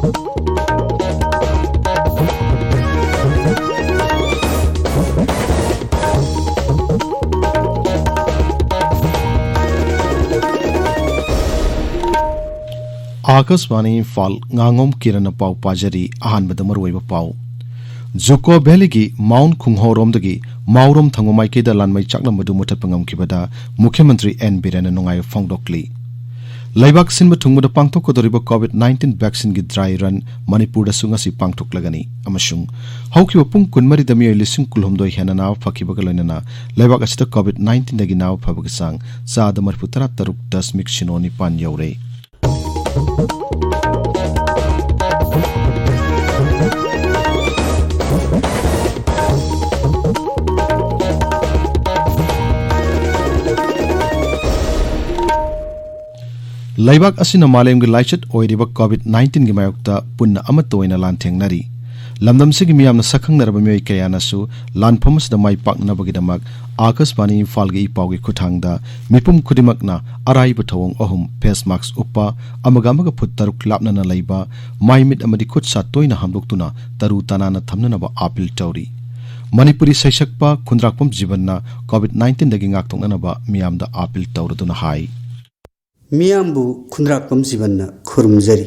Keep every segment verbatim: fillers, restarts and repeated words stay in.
ꯑꯥꯀꯥꯁꯕꯥꯅꯤ ꯏꯝꯐꯥꯜ, ꯉꯥꯉꯣꯝ ꯀꯤꯔꯟꯅ ꯄꯥꯎ ꯄꯥꯖꯔꯤ꯫ ꯑꯍꯥꯟꯕꯗ ꯃꯔꯨꯑꯣꯏꯕ ꯄꯥꯎ꯫ ꯖꯨꯀꯣ ꯚꯦꯂꯤꯒꯤ ꯃꯥꯎꯟ ꯈꯨꯡꯍꯣꯔꯣꯝꯗꯒꯤ ꯃꯥꯎꯔꯣꯝ ꯊꯪꯕ ꯃꯥꯏꯀꯩꯗ ꯂꯥꯟꯃꯩ ꯆꯥꯛꯂꯝꯕꯗꯨ ꯃꯨꯊꯠꯄ ꯉꯝꯈꯤꯕꯗ ꯃꯨꯈ꯭ꯌ ꯃꯟꯇ꯭ꯔꯤ ꯑꯦꯟ ꯕꯤꯔꯦꯟꯅ ꯅꯨꯡꯉꯥꯏꯕ ꯐꯣꯡꯗꯣꯛꯂꯤ꯫ ꯂꯩꯕꯥꯛ ꯁꯤꯟꯕ ꯊꯨꯡꯕꯗ ꯄꯥꯡꯊꯣꯛꯀꯗꯧꯔꯤꯕ COVID nineteen vaccine ꯒꯤ dry run ꯃꯅꯤꯄꯨꯔꯗꯁꯨ ꯉꯁꯤ ꯄꯥꯡꯊꯣꯛꯂꯒꯅꯤ꯫ ꯑꯃꯁꯨꯡ ꯍꯧꯈꯤꯕ ꯄꯨꯡ ꯀꯨꯟꯃꯔꯤꯗ ꯃꯤꯑꯣꯏ ꯂꯤꯁꯤꯡ ꯀꯨꯟꯍꯨꯝꯗꯣꯏ ꯍꯦꯟꯅ ꯅꯥꯕ ꯐꯈꯤꯕꯒ ꯂꯣꯏꯅꯅ ꯂꯩꯕꯥꯛ ꯑꯁꯤꯗ COVID nineteen ꯗꯒꯤ ꯅꯥꯕ ꯐꯕꯒꯤ ꯆꯥꯡ ꯆꯥꯗ ꯃꯔꯤꯐꯨ ꯇꯔꯥ ꯇꯔꯨꯛ ꯗꯁꯃꯤꯛ ꯁꯤꯅꯣ ꯅꯤꯄꯥꯟ ꯌꯧꯔꯦ꯫ ꯂꯩꯕꯥꯛ ꯑꯁꯤꯅ ꯃꯥꯂꯦꯝꯒꯤ ꯂꯥꯏꯆꯠ ꯑꯣꯏꯔꯤꯕ COVID nineteen ꯒꯤ ꯃꯥꯌꯣꯛꯇ ꯄꯨꯟꯅ ꯑꯃꯠꯇ ꯑꯣꯏꯅ ꯂꯥꯟꯊꯦꯡꯅꯔꯤ꯫ ꯂꯝꯗꯝꯁꯤꯒꯤ ꯃꯤꯌꯥꯝꯅ ꯁꯛꯈꯪꯅꯔꯕ ꯃꯤꯑꯣꯏ ꯀꯌꯥꯅꯁꯨ ꯂꯥꯟꯐꯝ ꯑꯁꯤꯗ ꯃꯥꯏ ꯄꯥꯛꯅꯅꯕꯒꯤꯗꯃꯛ ꯑꯥꯀꯥꯁꯕꯥꯅꯤ ꯏꯝꯐꯥꯜꯒꯤ ꯏ ꯄꯥꯎꯒꯤ ꯈꯨꯠꯊꯥꯡꯗ ꯃꯤꯄꯨꯝ ꯈꯨꯗꯤꯡꯃꯛꯅ ꯑꯔꯥꯏꯕ ꯊꯧꯑꯣꯡ ꯑꯍꯨꯝ, face mask ꯎꯞꯄ, ꯑꯃꯒ ꯑꯃꯒ ꯐꯨꯠ ꯇꯔꯨꯛ ꯂꯥꯞꯅꯅ ꯂꯩꯕ, ꯃꯥꯏ ꯃꯤꯠ ꯑꯃꯗꯤ ꯈꯨꯠ ꯁꯥ ꯇꯣꯏꯅ ꯍꯥꯝꯗꯣꯛꯇꯨꯅ ꯇꯔꯨ ꯇꯅꯥꯟꯅ ꯊꯝꯅꯅꯕ ꯑꯥꯄꯤꯜ ꯇꯧꯔꯤ꯫ ꯃꯅꯤꯄꯨꯔꯤ ꯁꯩꯁꯛꯄ ꯈꯨꯟꯗ꯭ꯔꯥꯛꯄꯝ ꯖꯤꯕꯟꯅ COVID nineteen ꯗꯒꯤ ꯉꯥꯛꯊꯣꯛꯅꯅꯕ ꯃꯤꯌꯥꯝꯗ ꯑꯥꯄꯤꯜ ꯇꯧꯔꯗꯨꯅ ꯍꯥꯏ꯫ ꯃꯤꯌꯥꯝꯕꯨ ꯈꯨꯟꯗ꯭ꯔꯥꯛꯄꯝ ꯖꯤꯕꯟꯅ ꯈꯨꯔꯨꯝꯖꯔꯤ꯫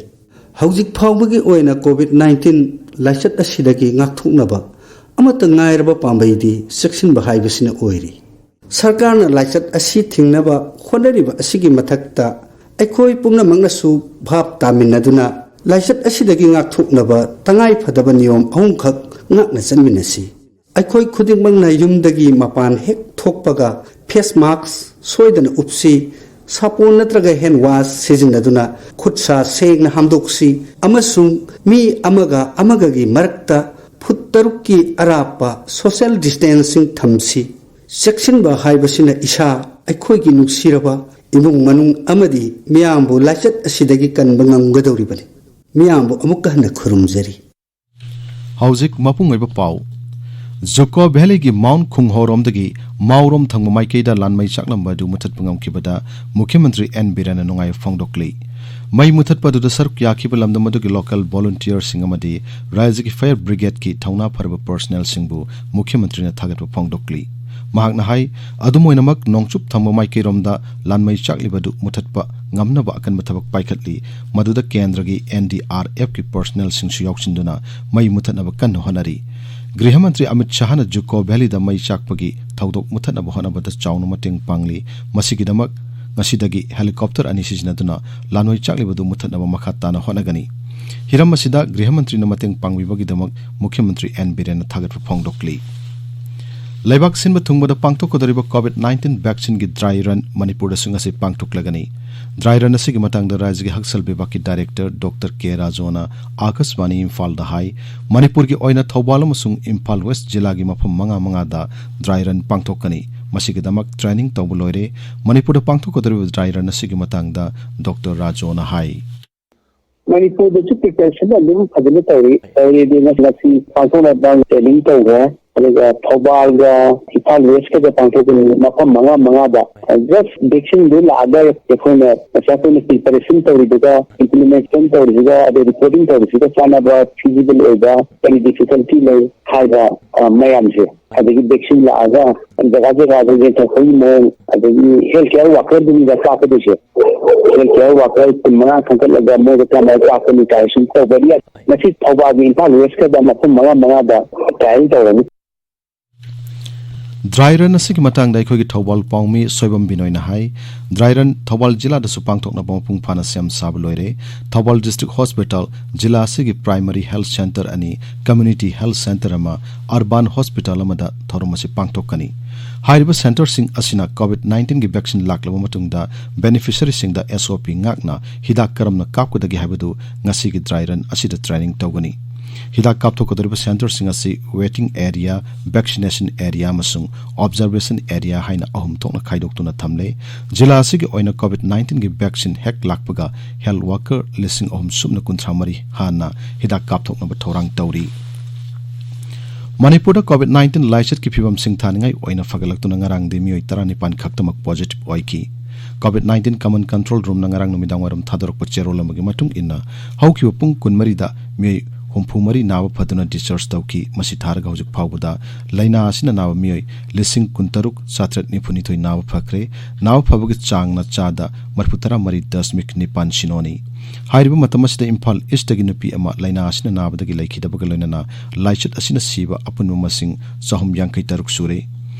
ꯍꯧꯖꯤꯛ ꯐꯥꯎꯕꯒꯤ ꯑꯣꯏꯅ COVID nineteen ꯂꯥꯏꯆꯠ ꯑꯁꯤꯗꯒꯤ ꯉꯥꯛꯊꯣꯛꯅꯕ ꯑꯃꯠꯇ ꯉꯥꯏꯔꯕ ꯄꯥꯝꯕꯩꯗꯤ ꯆꯦꯛꯁꯤꯟꯕ ꯍꯥꯏꯕꯁꯤꯅ ꯑꯣꯏꯔꯤ꯫ ꯁꯔꯀꯥꯔꯅ ꯂꯥꯏꯆꯠ ꯑꯁꯤ ꯊꯤꯡꯅꯕ ꯍꯣꯠꯅꯔꯤꯕ ꯑꯁꯤꯒꯤ ꯃꯊꯛꯇ ꯑꯩꯈꯣꯏ ꯄꯨꯝꯅꯃꯛꯅꯁꯨ ꯚꯥꯞ ꯇꯥꯃꯤꯟꯅꯗꯨꯅ ꯂꯥꯏꯆꯠ ꯑꯁꯤꯗꯒꯤ ꯉꯥꯛꯊꯣꯛꯅꯕ ꯇꯉꯥꯏ ꯐꯗꯕ ꯅꯤꯌꯣꯝ ꯑꯍꯨꯝꯈꯛ ꯉꯥꯛꯅ ꯆꯠꯃꯤꯟꯅꯁꯤ꯫ ꯑꯩꯈꯣꯏ ꯈꯨꯗꯤꯡꯃꯛꯅ ꯌꯨꯝꯗꯒꯤ ꯃꯄꯥꯟ ꯍꯦꯛ ꯊꯣꯛꯄꯒ face mask ꯁꯣꯏꯗꯅ ꯎꯞꯁꯤ, ꯁꯥꯄꯣꯟ ꯅꯠꯇ꯭ꯔꯒ hand wash ꯁꯤꯖꯤꯟꯅꯗꯨꯅ ꯈꯨꯠ ꯁꯥ ꯁꯦꯡꯅ ꯍꯥꯝꯗꯣꯛꯁꯤ, ꯑꯃꯁꯨꯡ ꯃꯤ ꯑꯃꯒ ꯑꯃꯒꯒꯤ ꯃꯔꯛꯇ ꯐꯨꯠ ꯇꯔꯨꯛꯀꯤ ꯑꯔꯥꯞꯄ social distancing ꯊꯝꯁꯤ꯫ ꯆꯦꯛꯁꯤꯟꯕ ꯍꯥꯏꯕꯁꯤꯅ ꯏꯁꯥ, ꯑꯩꯈꯣꯏꯒꯤ ꯅꯨꯡꯁꯤꯔꯕ ꯏꯃꯨꯡ ꯃꯅꯨꯡ ꯑꯃꯗꯤ ꯃꯤꯌꯥꯝꯕꯨ ꯂꯥꯏꯆꯠ ꯑꯁꯤꯗꯒꯤ ꯀꯟꯕ ꯉꯝꯒꯗꯧꯔꯤꯕꯅꯤ꯫ ꯃꯤꯌꯥꯝꯕꯨ ꯑꯃꯨꯛꯀ ꯍꯟꯅ ꯈꯨꯔꯨꯝꯖꯔꯤ꯫ ꯍꯧꯖꯤꯛ ꯃꯄꯨꯡ ꯑꯣꯏꯕ ꯄꯥꯎ꯫ ꯖꯨꯀꯣ ꯚꯦꯂꯤꯒꯤ ꯃꯥꯎꯟ ꯈꯨꯡꯍꯣꯔꯣꯝꯗꯒꯤ ꯃꯥꯎꯔꯣꯝ ꯊꯪꯕ ꯃꯥꯏꯀꯩꯗ ꯂꯥꯟꯃꯩ ꯆꯥꯛꯂꯝꯕ ꯑꯗꯨ ꯃꯨꯊꯠꯄ ꯉꯝꯈꯤꯕꯗ ꯃꯨꯈ꯭ꯌ ꯃꯟꯇ꯭ꯔꯤ ꯑꯦꯟ ꯕꯤꯔꯦꯟꯅ ꯅꯨꯡꯉꯥꯏꯕ ꯐꯣꯡꯗꯣꯛꯂꯤ꯫ ꯃꯩ ꯃꯨꯊꯠꯄ ꯑꯗꯨꯗ ꯁꯔꯨꯛ ꯌꯥꯈꯤꯕ ꯂꯝꯗꯝ ꯑꯗꯨꯒꯤ local volunteerꯁꯤꯡ ꯑꯃꯗꯤ ꯔꯥꯖ꯭ꯌꯒꯤ fire brigadeꯀꯤ ꯊꯧꯅꯥ ꯐꯔꯕ personnelꯁꯤꯡꯕꯨ ꯃꯨꯈ꯭ꯌ ꯃꯟꯇ꯭ꯔꯤꯅ ꯊꯥꯒꯠꯄ ꯐꯣꯡꯗꯣꯛꯂꯤ꯫ ꯃꯍꯥꯛꯅ ꯍꯥꯏ, ꯑꯗꯨꯝ ꯑꯣꯏꯅꯃꯛ ꯅꯣꯡꯆꯨꯞ ꯊꯪꯕ ꯃꯥꯏꯀꯩꯔꯣꯝꯗ ꯂꯥꯟꯃꯩ ꯆꯥꯛꯂꯤꯕ ꯑꯗꯨ ꯃꯨꯊꯠꯄ ꯉꯝꯅꯕ ꯑꯀꯟꯕ ꯊꯕꯛ ꯄꯥꯏꯈꯠꯂꯤ꯫ ꯃꯗꯨꯗ ꯀꯦꯟꯗ꯭ꯔꯒꯤ NDRFꯀꯤ personnelꯁꯤꯡꯁꯨ ꯌꯥꯎꯁꯤꯟꯗꯨꯅ ꯃꯩ ꯃꯨꯊꯠꯅꯕ ꯀꯟꯅ ꯍꯣꯠꯅꯔꯤ꯫ ꯒ꯭ꯔꯤꯍ ꯃꯟꯇ꯭ꯔꯤ ꯑꯃꯤꯠ ꯁꯍꯥꯅ ꯖꯨꯀꯣ ꯚꯦꯂꯤꯗ ꯃꯩ ꯆꯥꯛꯄꯒꯤ ꯊꯧꯗꯣꯛ ꯃꯨꯊꯠꯅꯕ ꯍꯣꯠꯅꯕꯗ ꯆꯥꯎꯅ ꯃꯇꯦꯡ ꯄꯥꯡꯂꯤ꯫ ꯃꯁꯤꯒꯤꯗꯃꯛ ꯉꯁꯤꯗꯒꯤ helicopter ꯑꯅꯤ ꯁꯤꯖꯤꯟꯅꯗꯨꯅ ꯂꯥꯟꯃꯩ ꯆꯥꯛꯂꯤꯕꯗꯨ ꯃꯨꯊꯠꯅꯕ ꯃꯈꯥ ꯇꯥꯅ ꯍꯣꯠꯅꯒꯅꯤ꯫ ꯍꯤꯔꯝ ꯑꯁꯤꯗ ꯒ꯭ꯔꯤꯍ ꯃꯟꯇ꯭ꯔꯤꯅ ꯃꯇꯦꯡ ꯄꯥꯡꯕꯤꯕꯒꯤꯗꯃꯛ ꯃꯨꯈ꯭ꯌ ꯃꯟꯇ꯭ꯔꯤ ꯑꯦꯟ ꯕꯤꯔꯦꯟꯅ ꯊꯥꯒꯠꯄ ꯐꯣꯡꯗꯣꯛꯂꯤ꯫ ꯂꯩꯕꯥꯛ ꯁꯤꯟꯕ ꯊꯨꯡꯕꯗ ꯄꯥꯡꯊꯣꯛꯀꯗꯧꯔꯤꯕ COVID nineteen vaccineꯒꯤ dry run ꯃꯅꯤꯄꯨꯔꯗꯁꯨ ꯉꯁꯤ ꯄꯥꯡꯊꯣꯛꯂꯒꯅꯤ꯫ Dry run ꯑꯁꯤꯒꯤ ꯃꯇꯥꯡꯗ ꯔꯥꯖ꯭ꯌꯒꯤ ꯍꯛꯁꯦꯜ ꯕꯤꯚꯥꯒꯀꯤ director ꯗꯣꯛꯇꯔ ꯀꯦ ꯔꯥꯖꯣꯅ ꯑꯥꯀꯥꯁꯕꯥꯅꯤ ꯏꯝꯐꯥꯜꯗ ꯍꯥꯏ, ꯃꯅꯤꯄꯨꯔꯒꯤ ꯑꯣꯏꯅ ꯊꯧꯕꯥꯜ ꯑꯃꯁꯨꯡ ꯏꯝꯐꯥꯜ ꯋꯦꯁ ꯖꯤꯂꯥꯒꯤ ꯃꯐꯝ ꯃꯉꯥ ꯃꯉꯥꯗ dry run ꯄꯥꯡꯊꯣꯛꯀꯅꯤ꯫ ꯃꯁꯤꯒꯤꯗꯃꯛ training ꯇꯧꯕ ꯂꯣꯏꯔꯦ꯫ ꯃꯅꯤꯄꯨꯔꯗ ꯄꯥꯡꯊꯣꯛꯀꯗꯧꯔꯤꯕ dry run ꯑꯁꯤꯒꯤ ꯃꯇꯥꯡꯗ ꯗꯣꯛꯇꯔ ꯔꯥꯖꯣꯅ ꯍꯥꯏ꯫ ꯃꯅꯤꯄꯨꯔꯗꯁꯨ preparation ꯑꯗꯨꯝ ꯐꯖꯅ ꯇꯧꯔꯤ꯫ ꯇꯧꯔꯤꯗꯤ ꯉꯁꯤ, ꯉꯁꯤ ꯄꯥꯡꯊꯣꯛꯅꯕ training ꯇꯧꯈ꯭ꯔꯦ꯫ ꯑꯗꯨꯒ ꯊꯧꯕꯥꯜꯒ ꯏꯝꯐꯥꯜ ꯋꯦꯁꯀꯗ ꯄꯥꯡꯊꯣꯛꯀꯅꯤ, ꯃꯐꯝ ꯃꯉꯥ ꯃꯉꯥꯗ꯫ Just vaccineꯗꯨ ꯂꯥꯛꯑꯒ ꯑꯩꯈꯣꯏꯅ ꯉꯁꯥꯏ ꯑꯩꯈꯣꯏꯅ preparation ꯇꯧꯔꯤꯗꯨꯒ, implementation ꯇꯧꯔꯤꯁꯤꯒ, ꯑꯗꯩ reporting ꯇꯧꯔꯤꯁꯤꯒ ꯆꯥꯟꯅꯕ, feasible ꯑꯣꯏꯕ, ꯀꯔꯤ difficulty ꯂꯩ ꯍꯥꯏꯕ, ꯑ, ꯃꯌꯥꯝꯁꯦ꯫ ꯑꯗꯒꯤ vaccine ꯂꯥꯛꯑꯒ ꯖꯒꯥ ꯖꯒꯥꯗ ꯌꯦꯟꯊꯣꯛꯄꯒꯤ ꯃꯑꯣꯡ, ꯑꯗꯒꯤ health care workerꯗꯨꯅꯤꯗ ꯀꯥꯞꯀꯗꯣꯏꯁꯦ꯫ Health care worker ꯀꯨꯟ ꯃꯉꯥ ꯈꯟꯒꯠꯂꯒ ꯃꯣꯏꯗ ꯀꯃꯥꯏꯅ ꯀꯥꯞꯀꯅꯤ ꯀꯥꯏ ꯁꯨꯝ ꯇꯧꯕꯗꯤ ꯌꯥꯏ꯫ ꯉꯁꯤ ꯊꯧꯕꯥꯜꯒꯤ ꯏꯝꯐꯥꯜ ꯋꯦꯁꯀꯗ ꯃꯐꯝ ꯃꯉꯥ ꯃꯉꯥꯗ trial ꯇꯧꯔꯅꯤ꯫ Dry run ꯑꯁꯤꯒꯤ ꯃꯇꯥꯡꯗ ꯑꯩꯈꯣꯏꯒꯤ ꯊꯧꯕꯥꯜ ꯄꯥꯎꯃꯤ ꯁꯣꯏꯕꯝ ꯕꯤꯅꯣꯏꯅ ꯍꯥꯏ, dry run ꯊꯧꯕꯥꯜ ꯖꯤꯂꯥꯗꯁꯨ ꯄꯥꯡꯊꯣꯛꯅꯕ ꯃꯄꯨꯡ ꯐꯥꯅ ꯁꯦꯝ ꯁꯥꯕ ꯂꯣꯏꯔꯦ꯫ ꯊꯧꯕꯥꯜ district hospital, ꯖꯤꯂꯥ ꯑꯁꯤꯒꯤ primary health centre ꯑꯅꯤ, community health centre ꯑꯃ, urban hospital ꯑꯃꯗ ꯊꯧꯔꯝ ꯑꯁꯤ ꯄꯥꯡꯊꯣꯛꯀꯅꯤ꯫ ꯍꯥꯏꯔꯤꯕ centreꯁꯤꯡ ꯑꯁꯤꯅ COVID nineteenꯒꯤ vaccine ꯂꯥꯛꯂꯕ ꯃꯇꯨꯡꯗ beneficiaryꯁꯤꯡꯗ SOP ꯉꯥꯛꯅ ꯍꯤꯗꯥꯛ ꯀꯔꯝꯅ ꯀꯥꯞꯀꯗꯒꯦ ꯍꯥꯏꯕꯗꯨ ꯉꯁꯤꯒꯤ dry run ꯑꯁꯤꯗ training ꯇꯧꯒꯅꯤ꯫ ꯍꯤꯗꯥꯛ ꯀꯥꯞꯊꯣꯛꯀꯗꯧꯔꯤꯕ centreꯁꯤꯡ ꯑꯁꯤ waiting area, vaccination area ꯑꯃꯁꯨꯡ observation area ꯍꯥꯏꯅ ꯑꯍꯨꯝ ꯊꯣꯛꯅ ꯈꯥꯏꯗꯣꯛꯇꯨꯅ ꯊꯝꯂꯦ꯫ ꯖꯤꯂꯥ ꯑꯁꯤꯒꯤ ꯑꯣꯏꯅ COVID nineteenꯒꯤ vaccine ꯍꯦꯛ ꯂꯥꯛꯄꯒ health worker ꯂꯤꯁꯤꯡ ꯑꯍꯨꯝ ꯁꯨꯞꯅ ꯀꯨꯟꯊ꯭ꯔꯥ ꯃꯔꯤ ꯍꯥꯟꯅ ꯍꯤꯗꯥꯛ ꯀꯥꯞꯊꯣꯛꯅꯕ ꯊꯧꯔꯥꯡ ꯇꯧꯔꯤ꯫ ꯃꯅꯤꯄꯨꯔꯗ COVID nineteen ꯂꯥꯏꯆꯠꯀꯤ ꯐꯤꯕꯝ ꯁꯤꯡꯊꯥꯅꯤꯡꯉꯥꯏ ꯑꯣꯏꯅ ꯐꯒꯠꯂꯛꯇꯨꯅ ꯉꯔꯥꯡꯗꯤ ꯃꯤꯑꯣꯏ ꯇꯔꯥꯅꯤꯄꯥꯟ ꯈꯛꯇꯃꯛ positive ꯑꯣꯏꯈꯤ꯫ COVID nineteen Common Control Roomꯅ ꯉꯔꯥꯡ ꯅꯨꯃꯤꯗꯥꯡ ꯋꯥꯏꯔꯝ ꯊꯥꯗꯣꯔꯛꯄ ꯆꯦꯔꯣꯜ ꯑꯃꯒꯤ ꯃꯇꯨꯡ ꯏꯟꯅ, ꯍꯧꯈꯤꯕ ꯄꯨꯡ ꯀꯨꯟꯃꯔꯤꯗ ꯃꯤꯑꯣꯏ ꯍꯨꯝꯐꯨ ꯃꯔꯤ ꯅꯥꯕ ꯐꯗꯨꯅ discharge ꯇꯧꯈꯤ꯫ ꯃꯁꯤ ꯊꯥꯔꯒ ꯍꯧꯖꯤꯛ ꯐꯥꯎꯕꯗ ꯂꯥꯏꯅꯥ ꯑꯁꯤꯅ ꯅꯥꯕ ꯃꯤꯑꯣꯏ ꯂꯤꯁꯤꯡ ꯀꯨꯟꯇꯔꯨꯛ ꯆꯥꯇ꯭ꯔꯦꯠ ꯅꯤꯐꯨꯅꯤꯊꯣꯏ ꯅꯥꯕ ꯐꯈ꯭ꯔꯦ꯫ ꯅꯥꯕ ꯐꯕꯒꯤ ꯆꯥꯡꯅ ꯆꯥꯗ ꯃꯔꯤꯐꯨ ꯇꯔꯥ ꯃꯔꯤ ꯗꯁꯃꯤꯛ ꯅꯤꯄꯥꯟ ꯁꯤꯅꯣꯅꯤ꯫ ꯍꯥꯏꯔꯤꯕ ꯃꯇꯝ ꯑꯁꯤꯗ ꯏꯝꯐꯥꯜ ꯏꯁꯇꯒꯤ ꯅꯨꯄꯤ ꯑꯃ ꯂꯥꯏꯅꯥ ꯑꯁꯤꯅ ꯅꯥꯕꯗꯒꯤ ꯂꯩꯈꯤꯗꯕꯒ ꯂꯣꯏꯅꯅ ꯂꯥꯏꯆꯠ ꯑꯁꯤꯅ ꯁꯤꯕ ꯑꯄꯨꯟꯕ ꯃꯁꯤꯡ ꯆꯍꯨꯝ ꯌꯥꯡꯈꯩ ꯇꯔꯨꯛ ꯁꯨꯔꯦ꯫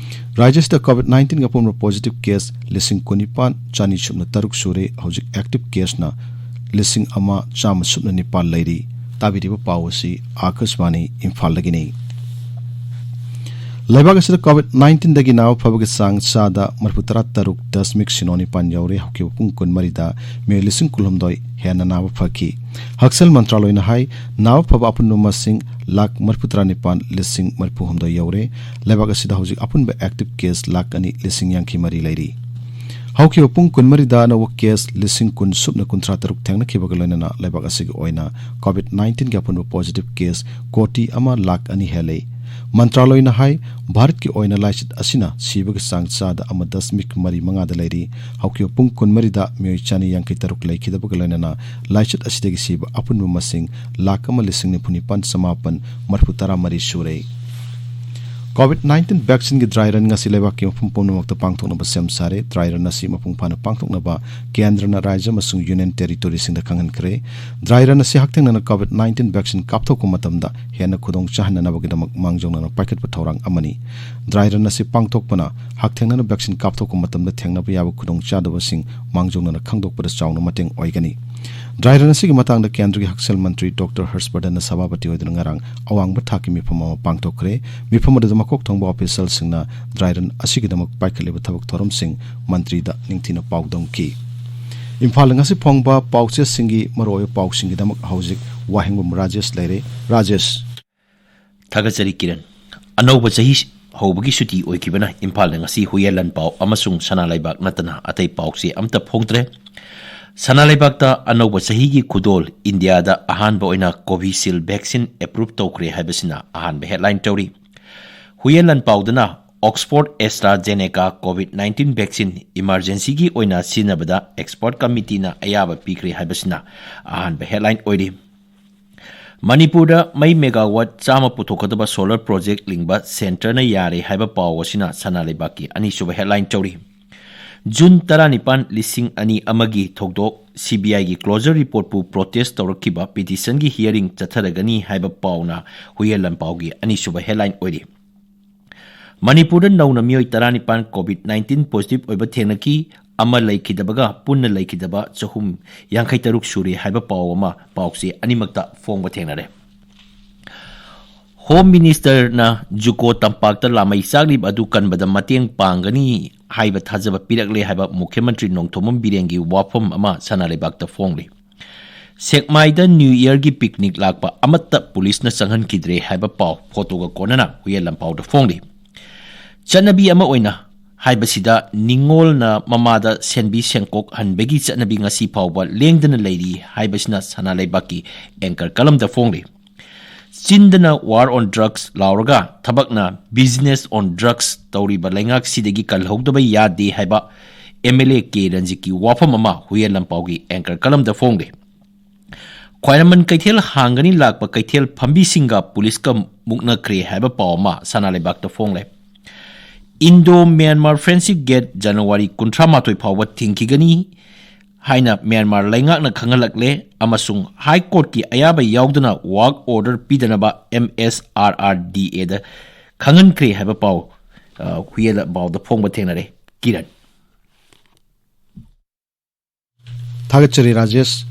ꯔꯥꯖ꯭ꯌ ꯑꯁꯤꯗ COVID nineteenꯒꯤ ꯑꯄꯨꯟꯕ positive case ꯂꯤꯁꯤꯡ ꯀꯨꯟꯅꯤꯄꯥꯟ ꯆꯥꯅꯤ ꯁꯨꯞꯅ ꯇꯔꯨꯛ ꯁꯨꯔꯦ꯫ ꯍꯧꯖꯤꯛ active caseꯅ ꯂꯤꯁꯤꯡ ꯑꯃ ꯆꯥꯝꯃ ꯁꯨꯞꯅ ꯅꯤꯄꯥꯟ ꯂꯩꯔꯤ꯫ ꯇꯥꯕꯤꯔꯤꯕ ꯄꯥꯎ ꯑꯁꯤ ꯑꯥꯀꯥꯁꯕꯥꯅꯤ ꯏꯝꯐꯥꯜꯗꯒꯤꯅꯤ꯫ ꯂꯩꯕꯥꯛ ꯑꯁꯤꯗ COVID nineteenꯗꯒꯤ ꯅꯥꯕ ꯐꯕꯒꯤ ꯆꯥꯡ ꯆꯥꯗ ꯃꯔꯤꯐꯨ ꯇꯔꯥ ꯇꯔꯨꯛ ꯗꯁꯃꯤꯛ ꯁꯤꯅꯣ ꯅꯤꯄꯥꯟ ꯌꯧꯔꯦ꯫ ꯍꯧꯈꯤꯕ ꯄꯨꯡ ꯀꯨꯟꯃꯔꯤꯗ ꯃꯤꯑꯣꯏ ꯂꯤꯁꯤꯡ ꯀꯨꯟꯍꯨꯝꯗꯣꯏ ꯍꯦꯟꯅ ꯅꯥꯕ ꯐꯈꯤ꯫ ꯍꯛꯁꯦꯜ ꯃꯟꯇ꯭ꯔꯥꯂꯣꯏꯅ ꯍꯥꯏ, ꯅꯥꯕ ꯐꯕ ꯑꯄꯨꯟꯕ ꯃꯁꯤꯡ ꯂꯥꯈ ꯃꯔꯤꯐꯨ ꯇꯔꯥ ꯅꯤꯄꯥꯟ ꯂꯤꯁꯤꯡ ꯃꯔꯤꯐꯨ ꯍꯨꯝꯗꯣꯏ ꯌꯧꯔꯦ꯫ ꯂꯩꯕꯥꯛ ꯑꯁꯤꯗ ꯍꯧꯖꯤꯛ ꯑꯄꯨꯟꯕ active case ꯂꯥꯈ ꯑꯅꯤ ꯂꯤꯁꯤꯡ ꯌꯥꯡꯈꯩ ꯃꯔꯤ ꯂꯩꯔꯤ꯫ ꯍꯧꯈꯤꯕ ꯄꯨꯡ ꯀꯨꯟꯃꯔꯤꯗ ꯑꯅꯧꯕ case ꯂꯤꯁꯤꯡ ꯀꯨꯟ ꯁꯨꯞꯅ ꯀꯨꯟꯊ꯭ꯔꯥ ꯇꯔꯨꯛ ꯊꯦꯡꯅꯈꯤꯕꯒ ꯂꯣꯏꯅꯅ ꯂꯩꯕꯥꯛ ꯑꯁꯤꯒꯤ ꯑꯣꯏꯅ COVID nineteenꯒꯤ ꯑꯄꯨꯟꯕ positive case ꯀꯣꯇꯤ ꯑꯃ ꯂꯥꯈ ꯑꯅꯤ ꯍꯦꯜꯂꯦ꯫ ꯃꯟꯇ꯭ꯔꯥꯂꯣꯏꯅ ꯍꯥꯏ, ꯚꯥꯔꯠꯀꯤ ꯑꯣꯏꯅ ꯂꯥꯏꯆꯠ ꯑꯁꯤꯅ ꯁꯤꯕꯒꯤ ꯆꯥꯡ ꯆꯥꯗ ꯑꯃ ꯗꯁꯃꯤꯛ ꯃꯔꯤ ꯃꯉꯥꯗ ꯂꯩꯔꯤ꯫ ꯍꯧꯈꯤꯕ ꯄꯨꯡ ꯀꯨꯟꯃꯔꯤꯗ ꯃꯤꯑꯣꯏ ꯆꯥꯅꯤ ꯌꯥꯡꯈꯩ ꯇꯔꯨꯛ ꯂꯩꯈꯤꯗꯕꯒ ꯂꯣꯏꯅꯅ ꯂꯥꯏꯆꯠ ꯑꯁꯤꯗꯒꯤ ꯁꯤꯕ ꯑꯄꯨꯟꯕ ꯃꯁꯤꯡ ꯂꯥꯈ ꯑꯃ ꯂꯤꯁꯤꯡ ꯅꯤꯐꯨ ꯅꯤꯄꯥꯟ ꯆꯃꯥꯄꯟ ꯃꯔꯤꯐꯨ ꯇꯔꯥ ꯃꯔꯤ ꯁꯨꯔꯦ꯫ COVID nineteen vaccineꯒꯤ dry run ꯉꯁꯤ ꯂꯩꯕꯥꯛꯀꯤ ꯃꯐꯝ ꯄꯨꯝꯅꯃꯛꯇ ꯄꯥꯡꯊꯣꯛꯅꯕ ꯁꯦꯝ ꯁꯥꯔꯦ꯫ Dry run ꯑꯁꯤ ꯃꯄꯨꯡ ꯐꯥꯅ ꯄꯥꯡꯊꯣꯛꯅꯕ ꯀꯦꯟꯗ꯭ꯔꯅ ꯔꯥꯖ꯭ꯌ ꯑꯃꯁꯨꯡ Union Territoriesꯁꯤꯡꯗ ꯈꯪꯍꯟꯈ꯭ꯔꯦ꯫ Dry run ꯑꯁꯤ ꯍꯛꯊꯦꯡꯅꯅ COVID nineteen vaccine ꯀꯥꯞꯊꯣꯛꯄ ꯃꯇꯝꯗ ꯍꯦꯟꯅ ꯈꯨꯗꯣꯡ ꯆꯥꯍꯟꯅꯅꯕꯒꯤꯗꯃꯛ ꯃꯥꯡꯖꯧꯅꯅ ꯄꯥꯏꯈꯠꯄ ꯊꯧꯔꯥꯡ ꯑꯃꯅꯤ꯫ Dry run ꯑꯁꯤ ꯄꯥꯡꯊꯣꯛꯄꯅ ꯍꯛꯊꯦꯡꯅꯅ vaccine ꯀꯥꯞꯊꯣꯛꯄ ꯃꯇꯝꯗ ꯊꯦꯡꯅꯕ ꯌꯥꯕ ꯈꯨꯗꯣꯡꯆꯥꯗꯕꯁꯤꯡ ꯃꯥꯡꯖꯧꯅꯅ ꯈꯪꯗꯣꯛꯄꯗ ꯆꯥꯎꯅ ꯃꯇꯦꯡ ꯑꯣꯏꯒꯅꯤ꯫ Dry run ꯑꯁꯤꯒꯤ ꯃꯇꯥꯡꯗ ꯀꯦꯟꯗ꯭ꯔꯒꯤ ꯍꯛꯁꯦꯜ ꯃꯟꯇ꯭ꯔꯤ ꯗꯣꯛꯇꯔ ꯍꯔꯁꯕꯔꯙꯟꯅ ꯁꯚꯥꯄꯇꯤ ꯑꯣꯏꯗꯨꯅ ꯉꯔꯥꯡ ꯑꯋꯥꯡꯕ ꯊꯥꯛꯀꯤ ꯃꯤꯐꯝ ꯑꯃ ꯄꯥꯡꯊꯣꯛꯈ꯭ꯔꯦ꯫ ꯃꯤꯐꯝ ꯑꯗꯨꯗ ꯃꯀꯣꯛ ꯊꯣꯡꯕ officialꯁꯤꯡꯅ dry run ꯑꯁꯤꯒꯤꯗꯃꯛ ꯄꯥꯏꯈꯠꯂꯤꯕ ꯊꯕꯛ ꯊꯧꯔꯝꯁꯤꯡ ꯃꯟꯇ꯭ꯔꯤꯗ ꯅꯤꯡꯊꯤꯅ ꯄꯥꯎꯗꯝꯈꯤ꯫ ꯏꯝꯐꯥꯜꯗ ꯉꯁꯤ ꯐꯣꯡꯕ ꯄꯥꯎꯆꯦꯁꯤꯡꯒꯤ ꯃꯔꯨꯑꯣꯏꯕ ꯄꯥꯎꯁꯤꯡꯒꯤꯗꯃꯛ ꯍꯧꯖꯤꯛ ꯋꯥꯍꯦꯡꯕꯝ ꯔꯥꯖꯦꯁ ꯂꯩꯔꯦ꯫ ꯔꯥꯖꯦꯁ꯫ ꯊꯥꯒꯠꯆꯔꯤ ꯀꯤꯔꯟ꯫ ꯑꯅꯧꯕ ꯆꯍꯤ ꯍꯧꯕꯒꯤ ꯁꯨꯇꯤ ꯑꯣꯏꯈꯤꯕꯅ ꯏꯝꯐꯥꯜꯗ ꯉꯁꯤ ꯍꯨꯏꯌꯦꯟ ꯂꯥꯟꯄꯥꯎ ꯑꯃꯁꯨꯡ ꯁꯅꯥ ꯂꯩꯕꯥꯛ ꯅꯠꯇꯅ ꯑꯇꯩ ꯄꯥꯎꯆꯦ ꯑꯝꯇ ꯐꯣꯡꯗ꯭ꯔꯦ꯫ ꯁꯅꯥ ꯂꯩꯕꯥꯛꯇ ꯑꯅꯧꯕ ꯆꯍꯤꯒꯤ ꯈꯨꯗꯣꯜ ꯏꯟꯗꯤꯌꯥꯗ ꯑꯍꯥꯟꯕ ꯑꯣꯏꯅ Covishield vaccine approve ꯇꯧꯈ꯭ꯔꯦ ꯍꯥꯏꯕꯁꯤꯅ ꯑꯍꯥꯟꯕ headline ꯇꯧꯔꯤ꯫ ꯍꯨꯏꯌꯦꯟ ꯂꯥꯟꯄꯥꯎꯗꯅ Oxford AstraZeneca COVID nineteen vaccine emergencyꯒꯤ ꯑꯣꯏꯅ ꯁꯤꯖꯤꯟꯅꯕꯗ expert committeeꯅ ꯑꯌꯥꯕ ꯄꯤꯈ꯭ꯔꯦ ꯍꯥꯏꯕꯁꯤꯅ ꯑꯍꯥꯟꯕ headline ꯑꯣꯏꯔꯤ꯫ ꯃꯅꯤꯄꯨꯔꯗ ꯃꯩ megawatt ꯆꯥꯝꯃ ꯄꯨꯊꯣꯛꯀꯗꯕ solar project ꯂꯤꯡꯕ centreꯅ ꯌꯥꯔꯦ ꯍꯥꯏꯕ ꯄꯥꯎ ꯑꯁꯤꯅ ꯁꯅꯥ ꯂꯩꯕꯥꯛꯀꯤ ꯑꯅꯤꯁꯨꯕ headline ꯇꯧꯔꯤ꯫ ꯖꯨꯟ ꯇꯔꯥꯅꯤꯄꯥꯟ, ꯂꯤꯁꯤꯡ ꯑꯅꯤ ꯑꯃꯒꯤ ꯊꯧꯗꯣꯛ CBIꯒꯤ closure reportꯄꯨ protest ꯇꯧꯔꯛꯈꯤꯕ petitionꯒꯤ hearing ꯆꯠꯊꯔꯒꯅꯤ ꯍꯥꯏꯕ ꯄꯥꯎꯅ ꯍꯨꯏꯌꯦꯟ ꯂꯥꯟꯄꯥꯎꯒꯤ ꯑꯅꯤꯁꯨꯕ headline ꯑꯣꯏꯔꯤ꯫ ꯃꯅꯤꯄꯨꯔꯗ ꯅꯧꯅ ꯃꯤꯑꯣꯏ ꯇꯔꯥꯅꯤꯄꯥꯟ COVID nineteen positive ꯑꯣꯏꯕ ꯊꯦꯡꯅꯈꯤ, ꯑꯃ ꯂꯩꯈꯤꯗꯕꯒ ꯄꯨꯟꯅ ꯂꯩꯈꯤꯗꯕ ꯆꯍꯨꯝ ꯌꯥꯡꯈꯩ ꯇꯔꯨꯛ ꯁꯨꯔꯦ ꯍꯥꯏꯕ ꯄꯥꯎ ꯑꯃ ꯄꯥꯎꯆꯦ ꯑꯅꯤꯃꯛꯇ ꯐꯣꯡꯕ ꯊꯦꯡꯅꯔꯦ꯫ Home Ministerꯅ JUCO ꯇꯝꯄꯥꯛꯇ ꯂꯥꯃꯩ ꯆꯥꯛꯂꯤꯕ ꯑꯗꯨ ꯀꯟꯕꯗ ꯃꯇꯦꯡ ꯄꯥꯡꯒꯅꯤ ꯍꯥꯏꯕ ꯊꯥꯖꯕ ꯄꯤꯔꯛꯂꯦ ꯍꯥꯏꯕ ꯃꯨꯈ꯭ꯌ ꯃꯟꯇ꯭ꯔꯤ ꯅꯣꯡꯊꯣꯝꯕꯝ ꯕꯤꯔꯦꯟꯒꯤ ꯋꯥꯐꯝ ꯑꯃ ꯁꯅꯥ ꯂꯩꯕꯥꯛꯇ ꯐꯣꯡꯂꯤ꯫ ꯁꯦꯛꯃꯥꯏꯗ New Yearꯒꯤ picnic ꯂꯥꯛꯄ ꯑꯃꯠꯇ ꯄꯨꯂꯤꯁꯅ ꯆꯪꯍꯟꯈꯤꯗ꯭ꯔꯦ ꯍꯥꯏꯕ ꯄꯥꯎ ꯐꯣꯇꯣꯒ ꯀꯣꯟꯅꯅ ꯍꯨꯏꯌꯦꯟ ꯂꯥꯟꯄꯥꯎꯗ ꯐꯣꯡꯂꯤ꯫ ꯆꯠꯅꯕꯤ ꯑꯃ ꯑꯣꯏꯅ ꯍꯥꯏꯕꯁꯤꯗ ꯅꯤꯉꯣꯜꯅ ꯃꯃꯥꯗ ꯁꯦꯟꯕꯤ ꯁꯦꯟꯀꯣꯛ ꯍꯟꯕꯒꯤ ꯆꯠꯅꯕꯤ ꯉꯁꯤ ꯐꯥꯎꯕ ꯂꯦꯡꯗꯅ ꯂꯩꯔꯤ ꯍꯥꯏꯕꯁꯤꯅ ꯁꯅꯥ ꯂꯩꯕꯥꯛꯀꯤ anchor columnꯗ ꯐꯣꯡꯂꯤ꯫ ꯆꯤꯟꯗꯅ war on drugs ꯂꯥꯎꯔꯒ ꯊꯕꯛꯅ business on drugs ꯇꯧꯔꯤꯕ ꯂꯩꯉꯥꯛꯁꯤꯗꯒꯤ ꯀꯜꯍꯧꯗꯕ ꯌꯥꯗꯦ ꯍꯥꯏꯕ MLA ꯀꯦ ꯔꯟꯖꯤꯠꯀꯤ ꯋꯥꯐꯝ ꯑꯃ ꯍꯨꯏꯌꯦꯟ ꯂꯥꯟꯄꯥꯎꯒꯤ anchor columnꯗ ꯐꯣꯡꯂꯤ꯫ ꯈ꯭ꯋꯥꯏꯔꯝꯕꯟ ꯀꯩꯊꯦꯜ ꯍꯥꯡꯒꯅꯤ ꯂꯥꯛꯄ ꯀꯩꯊꯦꯜ ꯐꯝꯕꯤꯁꯤꯡꯒ ꯄꯨꯂꯤꯁꯀ ꯃꯨꯛꯅꯈ꯭ꯔꯦ ꯍꯥꯏꯕ ꯄꯥꯎ ꯑꯃ ꯁꯅꯥ ꯂꯩꯕꯥꯛꯇ ꯐꯣꯡꯂꯦ꯫ Indo Myanmar Friendship Gate January ꯀꯨꯟꯊ꯭ꯔꯥ ꯃꯥꯊꯣꯏ ꯐꯥꯎꯕ ꯊꯤꯡꯈꯤꯒꯅꯤ ꯍꯥꯏꯅ ꯃ꯭ꯌꯥꯟꯃꯥꯔ ꯂꯩꯉꯥꯛꯅ ꯈꯪꯍꯜꯂꯛꯂꯦ ꯑꯃꯁꯨꯡ High Courtꯀꯤ ꯑꯌꯥꯕ ꯌꯥꯎꯗꯅ work order ꯄꯤꯗꯅꯕ MSRRDAꯗ ꯈꯪꯍꯟꯈ꯭ꯔꯦ ꯍꯥꯏꯕ ꯄꯥꯎ, ꯑ, ꯍꯨꯏꯌꯦꯟ ꯂꯥꯟꯄꯥꯎꯗ ꯐꯣꯡꯕ ꯊꯦꯡꯅꯔꯦ꯫ ꯀꯤꯔꯟ꯫ ꯊꯥꯒꯠꯆꯔꯤ ꯔꯥꯖꯦꯁ꯫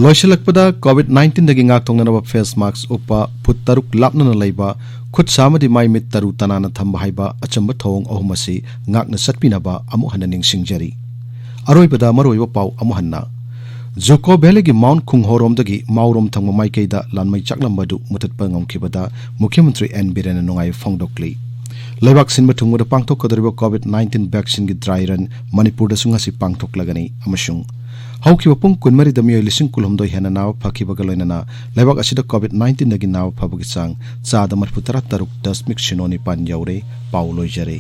ꯂꯣꯏꯁꯤꯜꯂꯛꯄꯗ COVID nineteenꯗꯒꯤ ꯉꯥꯛꯊꯣꯛꯅꯅꯕ face mask ꯎꯞꯄ, ꯐꯨꯠ ꯇꯔꯨꯛ ꯂꯥꯞꯅꯅ ꯂꯩꯕ, ꯈꯨꯠ ꯁꯥ ꯑꯃꯗꯤ ꯃꯥꯏ ꯃꯤꯠ ꯇꯔꯨ ꯇꯅꯥꯟꯅ ꯊꯝꯕ ꯍꯥꯏꯕ ꯑꯆꯝꯕ ꯊꯧꯑꯣꯡ ꯑꯍꯨꯝ ꯑꯁꯤ ꯉꯥꯛꯅ ꯆꯠꯄꯤꯅꯕ ꯑꯃꯨꯛ ꯍꯟꯅ ꯅꯤꯡꯁꯤꯡꯖꯔꯤ꯫ ꯑꯔꯣꯏꯕꯗ ꯃꯔꯨꯑꯣꯏꯕ ꯄꯥꯎ ꯑꯃꯨꯛ ꯍꯟꯅ꯫ JUCO Valleyꯒꯤ Mount ꯈꯨꯡꯍꯣꯔꯣꯝꯗꯒꯤ ꯃꯥꯎꯔꯣꯝ ꯊꯪꯕ ꯃꯥꯏꯀꯩꯗ ꯂꯥꯟꯃꯩ ꯆꯥꯛꯂꯝꯕ ꯑꯗꯨ ꯃꯨꯊꯠꯄ ꯉꯝꯈꯤꯕꯗ ꯃꯨꯈ꯭ꯌ ꯃꯟꯇ꯭ꯔꯤ ꯑꯦꯟ ꯕꯤꯔꯦꯟꯅ ꯅꯨꯡꯉꯥꯏꯕ ꯐꯣꯡꯗꯣꯛꯂꯤ꯫ ꯂꯩꯕꯥꯛ ꯁꯤꯟꯕ ꯊꯨꯡꯕꯗ ꯄꯥꯡꯊꯣꯛꯀꯗꯧꯔꯤꯕ COVID nineteen vaccine ꯒꯤ dry run ꯃꯅꯤꯄꯨꯔꯗꯁꯨ ꯉꯁꯤ ꯄꯥꯡꯊꯣꯛꯂꯒꯅꯤ ꯑꯃꯁꯨꯡ ꯍꯧꯈꯤꯕ ꯄꯨꯡ ꯀꯨꯟꯃꯔꯤꯗ ꯃꯤꯑꯣꯏ ꯂꯤꯁꯤꯡ ꯀꯨꯟꯍꯨꯝꯗꯣꯏ ꯍꯦꯟꯅ ꯅꯥꯕ ꯐꯈꯤꯕꯒ ꯂꯣꯏꯅꯅ ꯂꯩꯕꯥꯛ ꯑꯁꯤꯗ ꯀꯣꯚꯤꯗ ꯅꯥꯏꯟꯇꯤꯟꯗꯒꯤ ꯅꯥꯕ ꯐꯕꯒꯤ ꯆꯥꯡ ꯆꯥꯗ ꯃꯔꯤꯐꯨ ꯇꯔꯥ ꯇꯔꯨꯛ ꯗꯁꯃꯤꯛ ꯁꯤꯅꯣ ꯅꯤꯄꯥꯟ ꯌꯧꯔꯦ꯫ ꯄꯥꯎ ꯂꯣꯏꯖꯔꯦ꯫